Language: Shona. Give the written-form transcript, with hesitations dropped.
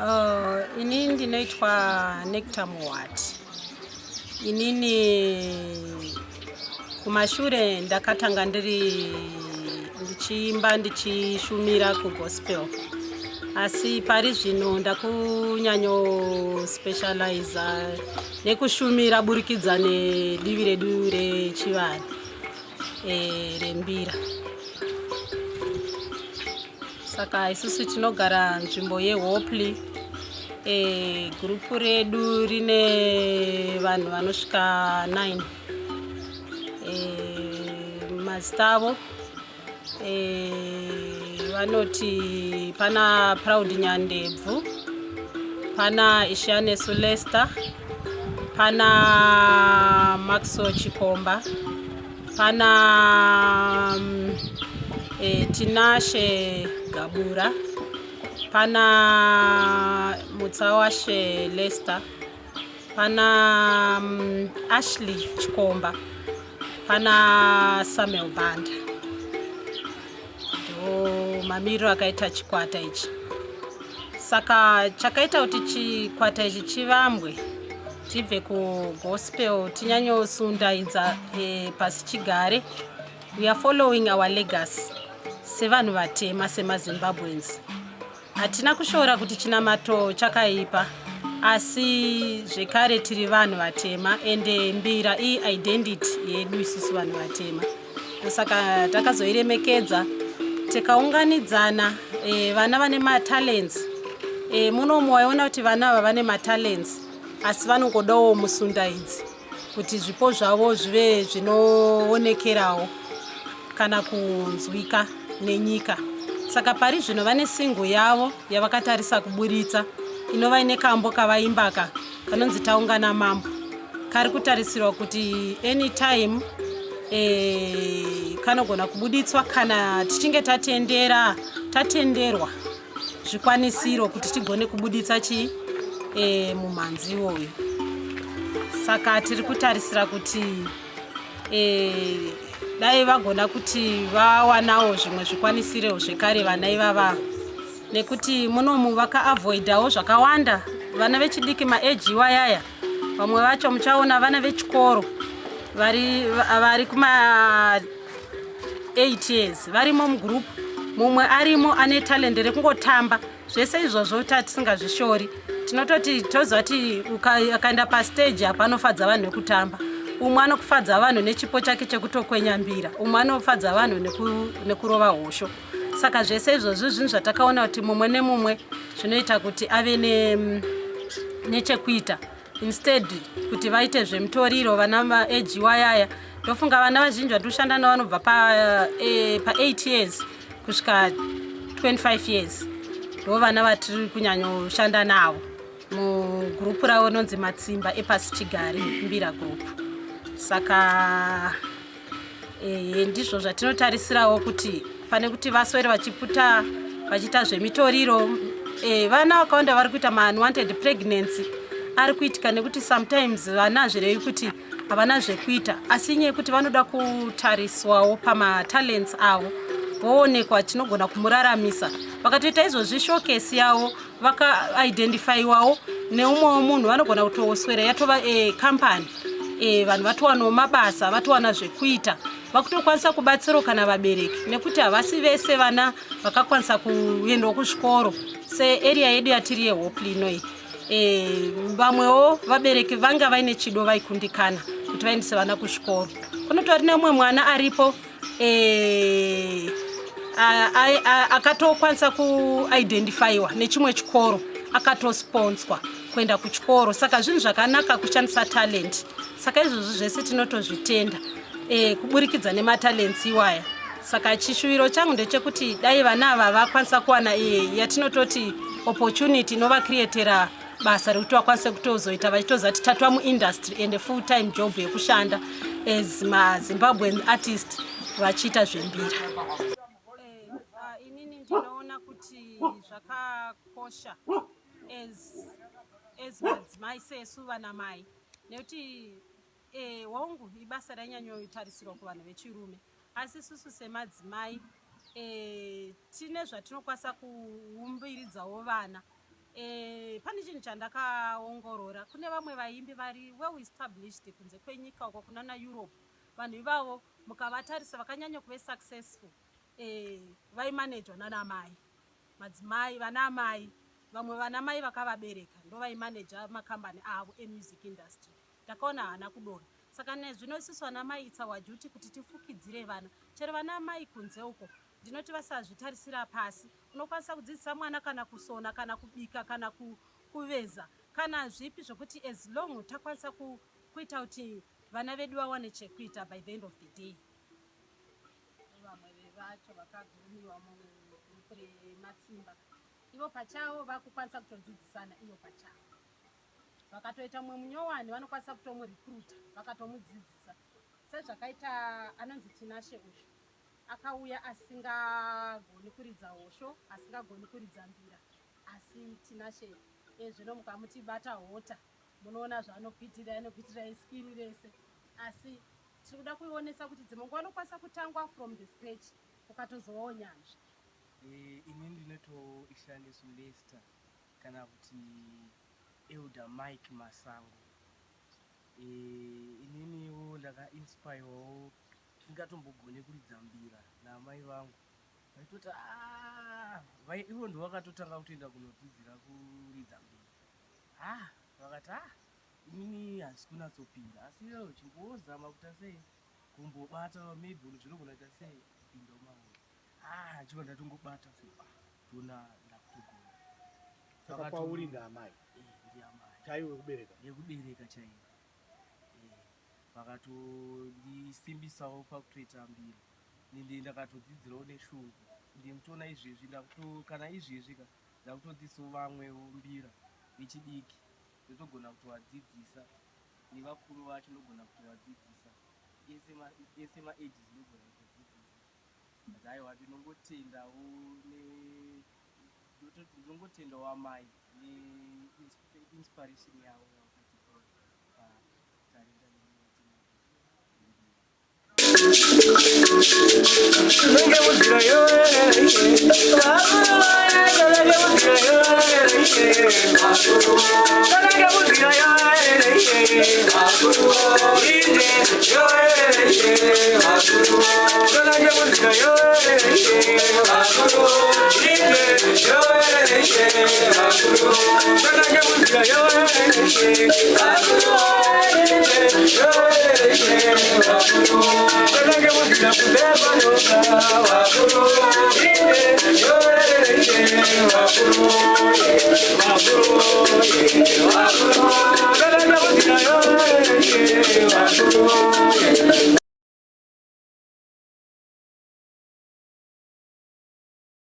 Oh, ini ndinoitwa Nectar Muwati. Inini kumashure ndakatanga ndiri ndichiimba ndichishumira kugospel, asi pari zvino ndakunyanyospecializa nekushumira burikidza nedivi redu rechivanhu rembira. Saka isusu tinogara nzvimbo yeHopley. Gurupu redu rine vanhu vanosvika 9. Mazita avo vanoti pana Proud Nyandebvu, pana Ishanesu Lester, pana Maxwell Chikomba, pana Tinashe Gabura, pana Mutsawashe Lester, pana Ashley Chikomba, pana Samuel Banda. Ndo mamiriro akaita chikwata ichi. Saka chakaita kuti chikwata ichi chivambwe tibve kugospel tinyanyosundaidza pasi chigare. We are following our legacy sevanhu vatema, semaZimbabweans. Hatina kushora kuti chinamato chakaipa, asi zvekare tiri vanhu vatema, ende mbira iidentity yedu isusu vanhu vatema. Saka takazoiremekedza tikaunganidzana vana vane matalents. Munomu waiona kuti vana ava vane matalents, asi vanongodawo musundaidzi kuti zvipo zvavo zvive zvinoonekerawo kana kunzwika nenyika. Saka pari zvino vane single yavo yavakatarisa kuburitsa, inova ine kambo kavaimbaka kanonzi Taungana Mambo, kari kutarisirwa kuti anytime kanogona kubuditswa kana tichinge tatenderwa zvikwanisiro kuti tigone kubuditsa chi mumhanzi iwoyo. Saka tiri kutarisira kuti dai vagona kuti vawanawo zvimwe zvikwanisiro zvekare vana ivava, nekuti munomu vakaavoidawo zvakawanda. Vana vechidiki maage iwayaya, vamwe vacho muchaona vana vechikoro vari kuma 8 years varimo mugroup, mumwe arimo ane talent rekungotamba. Zvese izvozvo tatisingazvishori, tinototi toziva kuti akaenda pastage apa anofadza vanhu nekutamba, umwe anokufadza vanhu nechipo chake chekutokwenya mbira, umwe anofadza vanhu nekurova hosho. Saka zvese izvozvo zvinhu zvatakaona kuti mumwe nemumwe zvinoita kuti ave nechekuita instead kuti vaite zvemutoriro. Vana maage wayaya, ndofunga vana vazhinji vatinoshanda navo vanobva pa8 years kusvika 25 years, ndo vana vatiri kunyanyoshanda navo mugurupu ravo rinonzi Matsimba ePasi Chigari Mbira Group. Saka ndizvo zvatinotarisirawo kuti pane kuti vaswere vachiputa vachiita zvemitoriro. Vana vakawanda vari kuita maunwanted pregnancy ari kuitika nekuti sometimes vana hazvirevi kuti havana zvekuita, asi inyaya yekuti vanoda kutariswawo pamatalents avo, voonekwa chinogona kumuraramisa. Vakatoita izvozvi showcase yavo, vakaidentifyiwawo neumwewo munhu, vanogona kutoswera yatova company, vanhu vatowanawo mabasa, vatowana zvekuita, vakutokwanisa kubatsirawo kana vabereki, nekuti havasi vese vana vakakwanisa kuendawo kuzvikoro searea yedu yatiri yeHopley inoi. Vamwewo vabereki vanga vaine chido vaikundikana kuti vaendese vana kuzvikoro. Kunotori neumwe mwana aripo akatokwanisa kuidentifyiwa nechimwe chikoro, akatosponswa kuenda kuchikoro. Saka zvinhu zvakanaka kushandisa talent. Saka izvozvo zvese tinotozvitenda. Kuburikidza nematalents iwaya. Saka chishuviro changu ndechekuti dai vana ava vakwanisa kuwana yatinototi opportunity inovacreatera basa rekuti vakwanise kutozoita vachitoziva kuti tatwa muindustry and full time job yekushanda as maZimbabwean artist vachiita zvembira. Inini ndinoona kuti zvakakosha as madzimai, sesu vana mai, nekuti hongu, ibasa rainyanyotarisirwa kuvanhu vechirume, asi isusu semadzimai tine zvatinokwanisa kuumbiridzawo vana. Pane chinhu chandakaongorora, kune vamwe vaimbi vari well established kunze kwenyika uko kunana Europe. Vanhu ivavo mukavatarisa, vakanyanya kuve successful, vaimanejwa nana mai, madzimai, vana mai. Vamwe vana mai vakavabereka ndo vaimaneja makambani avo emusic industry. Ndakaona haana kudonha. Saka nezvino isusu vana mai, it's our duty kuti tifukidzire vana. Chero vana mai kunze uko, ndinoti vasazvitarisira pasi. Unokwanisa kudzidzisa mwana kana kusona, kana kubika, kana kuveza, kana zvipi zvokuti as long takwanisa kuita kuti vana vedu vawane chekuita by the end of the day. Vamwe vevacho vakagurumiwa mugurupu rematsimba, ivo pachavo vakukwanisa kutodzidzisana ivo pachavo. Vakatoita mumwe munyowani, vanokwanisa kutomurecruita, vakatomudzidzisa, sezvakaita anonzi Tinashe uyu. Akauya asingagoni kuridza hosho, asingagoni kuridza mbira, asi Tinashe ezvino mukamuti bata hota, munoona zvaanokuitira, anokuitira iskiri rese. Asi tiri kuda kuionesa kuti dzimwe nguva anokwanisa kutangwa from the scratch, ukatozovawo nyanzvi. Ini ndinotoishandiswa Lester kana kuti Elder Mike Masango. Ininiwo ndakainspirewawo ndingatombogone kuridza mbira naamai vangu. Vaitoti, "Ah," ivo ndo vakatotanga kutoenda kunodzidzira kuridza mbira. Ah, vakati, "Ah, inini handisi kunatsopinda, asi iwewe chimbozama kuita sei, kumbobata, maybe zvinogona kuita sei kupinda mumaoko." Ah, chiva ndatongobata so, ah, toona ndakutogona. Saka kwauri ndaamai? Eh, ndiamai. Chaiwo wekubereka? Yekubereka chaiyo. Vakatondisimbisawo pakutoita mbira, nende ndakatodzidzirawo neshungu. Ndinotoona izvezvi kana izvezvi ka ndakutodzidzisawo vamwewo mbira vechidiki. Ndotogona kutovadzidzisa, nevakuru vacho ndogona kutovadzidzisa, ese maages ndogona kutodzidzisa. But aiwa, ndinongotendawo ndinongotendawo amai neinspiration yavo yavakatipa patalenta yedu yatinayo yembira. Nenge muzira yoe, nenge muzira yoe, nenge muzira yoe, inde yoe, nenge muzira yoe, inde yoe, nenge muzira yoe, inde yoe, nenge muzira kuzebanoka vakuru, inde yoe, vakuru, vakuru.